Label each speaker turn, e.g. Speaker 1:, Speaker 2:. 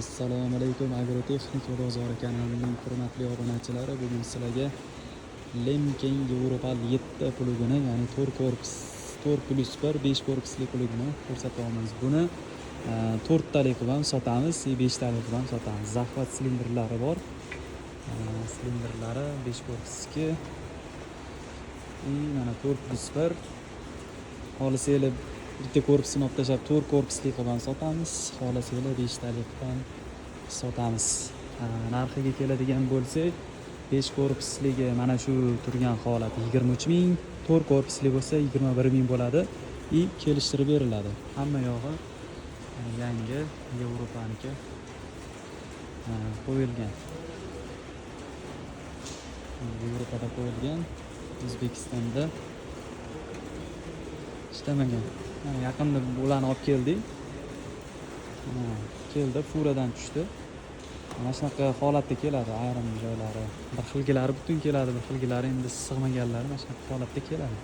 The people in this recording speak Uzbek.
Speaker 1: Assalomu alaykum, Agrotexnika bozori kanalining hurmatli obunachilari. Bugun sizlarga Lemken Evropa 7 plugini, ya'ni 4 korpus, 4 plus 1, 5 korpusli plugini ko'rsatyapmiz. Buni to'rttalik qilib ham sotamiz, beshtalik qilib ham sotamiz. Захват silindrlari bor. Silindrlari 5 korpusniki. И mana 4 plus 1. Xohlasanglar, bitta korpusini olib tashlab, 4 korpusli qilib ham sotamiz, xohlasanglar, beshtalik qilib ham sotamiz. Narxiga keladigan bo'lsak, 5 korpusligi mana shu turgan holati 23 000, 4 korpusli bo'lsa 21 000 bo'ladi и kelishtirib beriladi. Hamma yog'i yangi, Yevropaniki qo'yilgan. Yevropada qo'yilgan, O'zbekistonda ishlamagan. Mana yaqinda bularni olib keldik. Mana keldi, furadan tushdi. Mana shunaqa holatda keladi ayrim joylari. Bir xilgilari butun keladi, bir xilgilari endi sig'maganlari mana shunaqa holatda keladi.